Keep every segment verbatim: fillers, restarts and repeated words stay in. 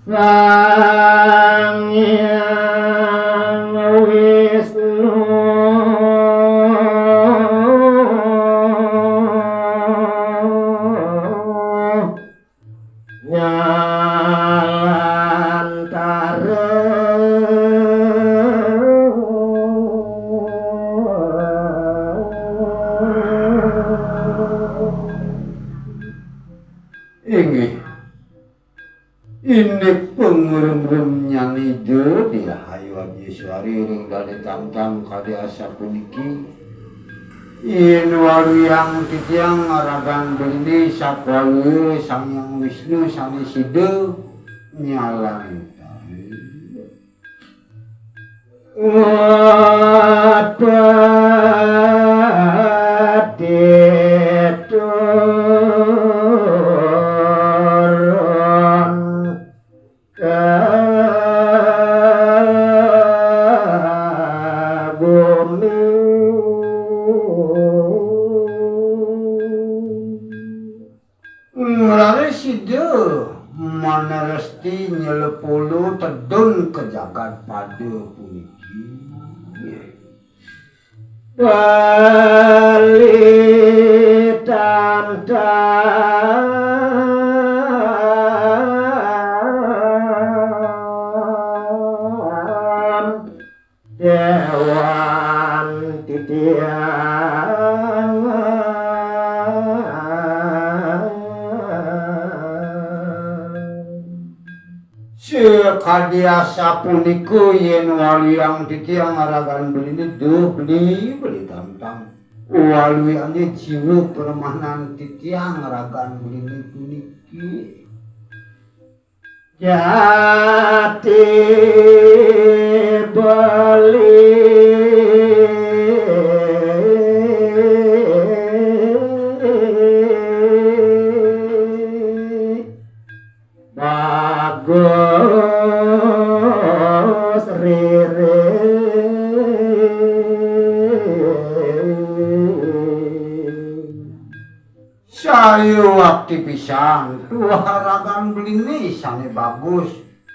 Sang Hyang Wisnu nyalantara. Inggih. Indik pangremremnyané Ida Déwi Ayu Adyaswari ring Dane Tamtam kadi asapuniki. Yén waluya titiang ragan beliné sapaluya Sang Hyang Wisnu sané sida nyalantara. Wapati turun ka bumi. Raris sida manaresti nyelepulu tedun ka jagat pada puniki. Beli Tamtam dewan titiang. Sakadi asapunika yén waluya titiang ragan beliné, duh beli, beli Tamtam. Waluyané jiwa pramanan titiang ragan beliné puniki. Jati beli bagus riri. Sayuwakti pisan, tuah ragan beliné sané bagus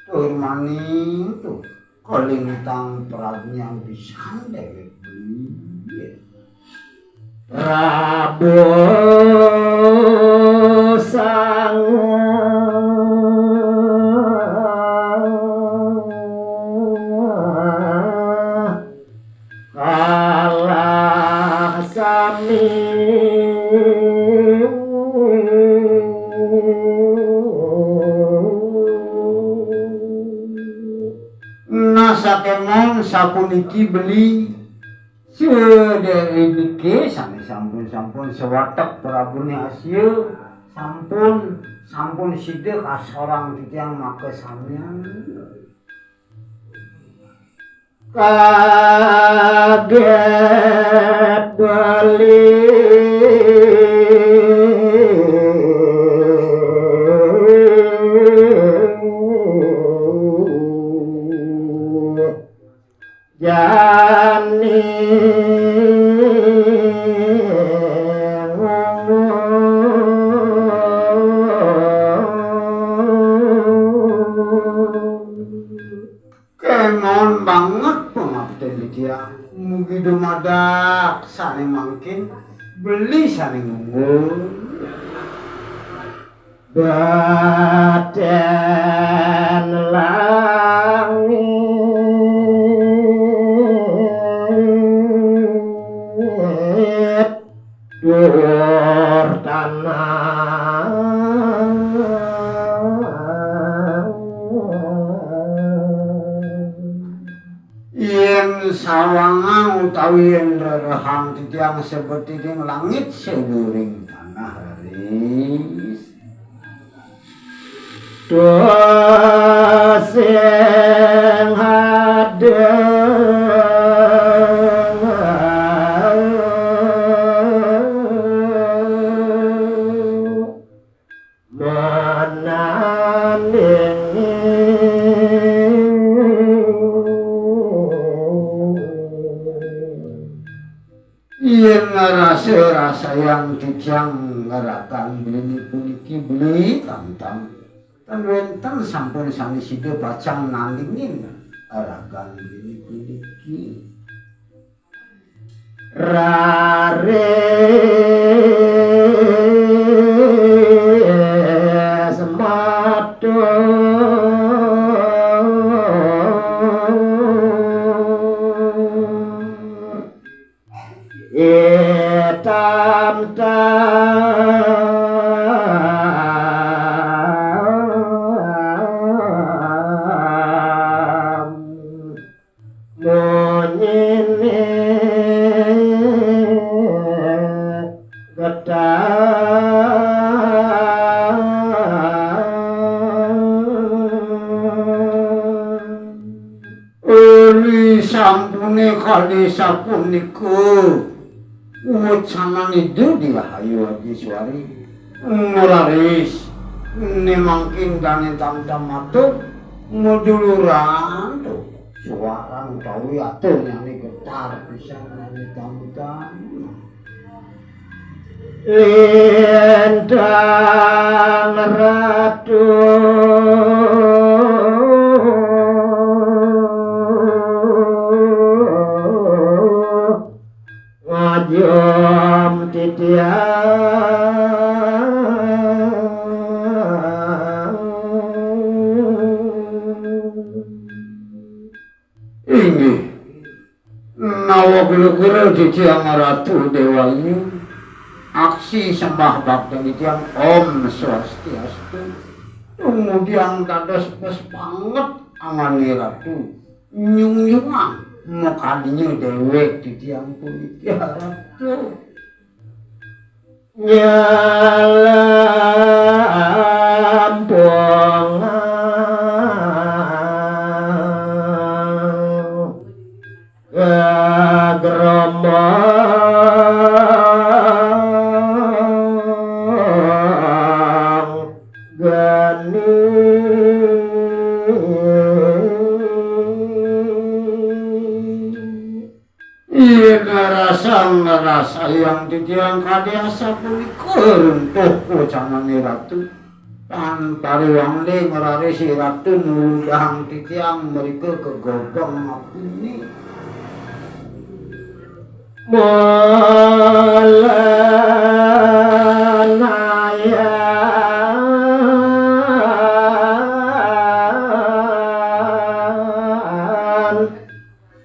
tur maning tuh, kalintang pradnyan pisan déwék beli. Prabu Sang kalah sami. Nah, sakémon sapuniki beli, sadérék niki sané sampun-sampun sawatek prabuné Asya, sampun, sampun sida kasorang titiang makasamian. Kagét beli jani ngomong. Kémon banget pangapten titiang, mugi dumadak sané mangkin, beli sané ngunggul. Batén langit duur tanah. Yén sawangan utawi yén rerehang titiang sebetiking langit saluiring tanah, raris tusing hadeng mananding. Yén ngrasa-rasayang titiang ngratan beli puniki, beli Tamtam. Ten wenten sampun sami sida pacang nandingin ragan puniki. Raris matur itam tam munyine getar. Uli sampune kadi sapunika wacanane Ida Hyang Aji Swari. Ngraris ne mangkin dane tamtam matur, maduluran to suarane utawi aturnyane getar pisan dane tamtam. Lintang Ratu ngajum titiang. Inggih. Nawa glugra titiang Ratu Dewayu. Aksi sembah bakti titiang Om Swastiastu. Tumudiang dados bes banget angane Ratu. Nyungyungan makadinya dewek titiang puniki Ratu. Nyalampungan gegrombol geni. Yen ngrasa ngrasayang titiang kadi asapunika runtuh wacanane Ratu. Tan paruwang de ngrarisi Ratu nuludang titiang mrika ka gobeng apine. Malanaya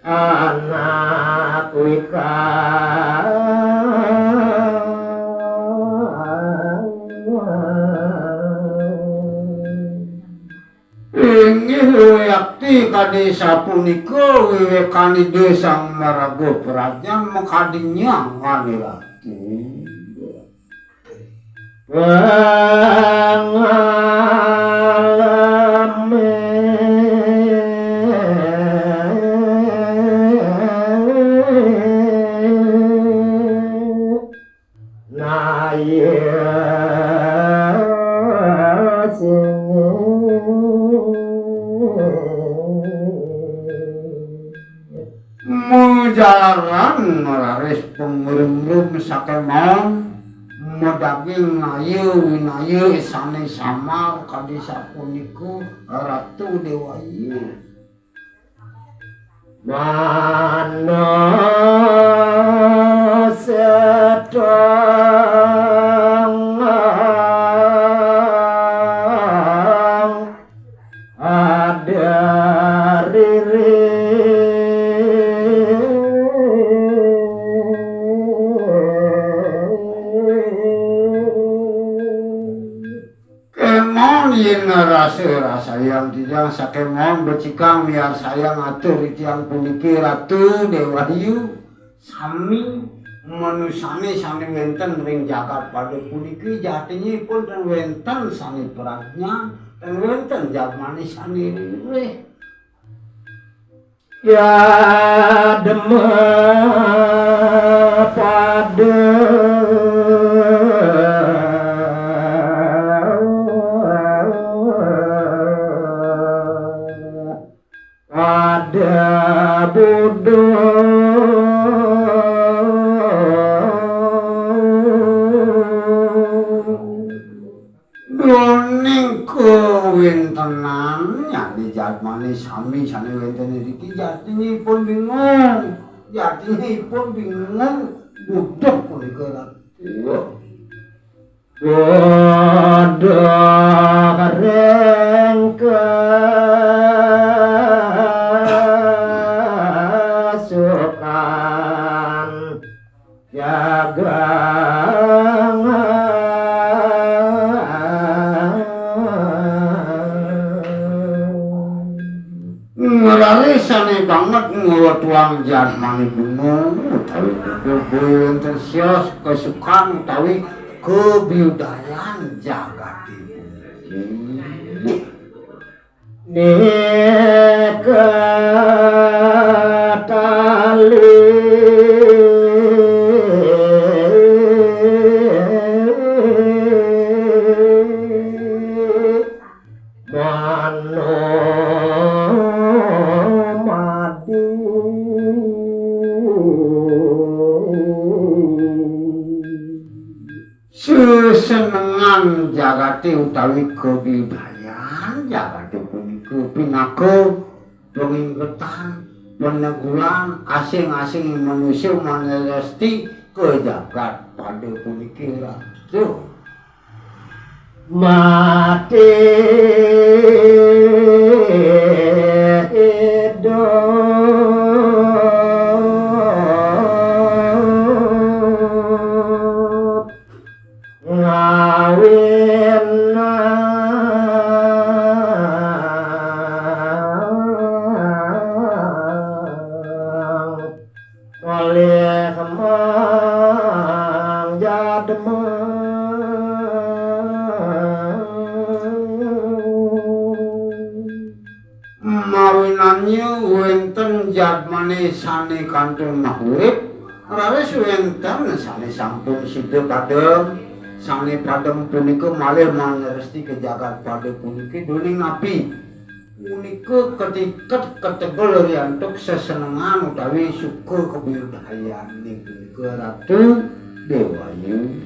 anak wikang. Inggih wiakti kadi sapunika wiwekane Ida Sang Maraga Prajna makadi nyangane Ratu. Pangalame naya sing. Mujalaran raris pangurumrum sakemon, madaging naya winaya sane samar kadi sapunika Ratu Dewayu. Manah setong ada riri. Kemon yen ngrasa-rasayang titiang sakemon becikang miarsayang atur titiang puniki Ratu Dewayu. Sami manusane sane wenten ring jagat pada puniki jatinipun ten wenten sane prajna, ten wenten jadmane sane ririh. Ya dema pada pada buduh. Doning kowe Nyane jadmane sami sane wenten iriki jatinipun bingung. Jatinipun bingung. Buduh punika Ratu. Buduh ring kasukan jagang. Ngrarisane banget ngwetuang jadmane bingung utawi boyo wenten sios kasukan utawi kebiudayan jagate puniki. Nika tali manumadi. Sesenengan jagate utawi kabidayan jagate punika pinaka pangingketan, panegulan, asing-asing manusia manresti ka jagat pada puniki Ratu. Mati hidup ngawinang olih mang jadma. Mawinannya wenten jadmane sane kantun maurip, raris wenten sane sampun sida padem. Sane padem punika malih manresti ka jagat pada puniki duning napi? Punika katiket kategel riantuk sesenengan utawi suka kabudayane punika Ratu Dewayu.